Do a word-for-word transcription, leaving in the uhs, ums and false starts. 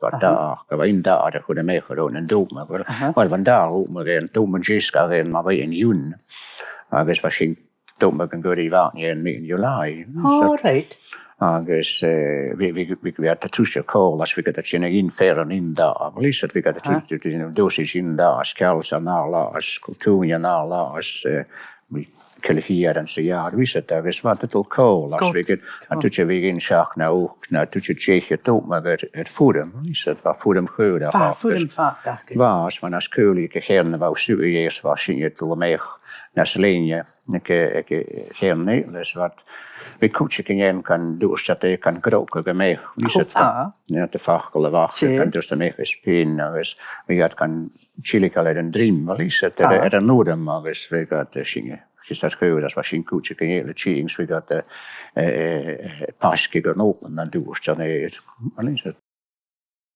bha dath, gu bheil an dath air a chur a-mach air an t-uamhar. Uill, bha an dath uamhar air an t-uamhar, an deasg air mar a bha e an-diugh. Agus bha sinn a' dol a-mach an cur i bhfad an July. All right. Agus bhiodh, bhiodh, bhiodh, bhiodh iad a' trusadh còmhla, is bhiodh iad a' tighinn a dh'fheuchainn an dath, bheil fhios agad, bhiodh iad a' trusadh, dòsaid an dath, is ceann san àite, is cultúr an àite, is bhiodh ceithir air an sa yard, bhiodh iad, agus bhiodh iad a' dol còmhla, is bhiodh iad a' tuiteam, bhiodh iad seachd no ochd no tuiteam deich a' dol a-mach air, air fuirm, bhiodh iad, bha fuirm chaorach aca. Bha, is mar as caoilidh aig a' cheann a bha suas, is bha sinne a' dol a-mach nas lèine aig a', aig a' cheann eile, is bha, bhiodh cuideigin ann gan dùsgadh, gan gnogadh a-mach, bhiodh iad, bha, na, de facal a bh' aca, gan dùsgadh a-mach is pinn, agus bhiodh iad gan tilgeil air an druim, bheil fhios agad, air, air an fhuirm, agus bhiodh iad, eh, sin, eh, 's e as caoilidh as bha sin cuideigin eile a' tighinn, 's bhiodh iad, eh, eh, eh, paisgeadh an olann an dùsgadh e, bheil fhios agad.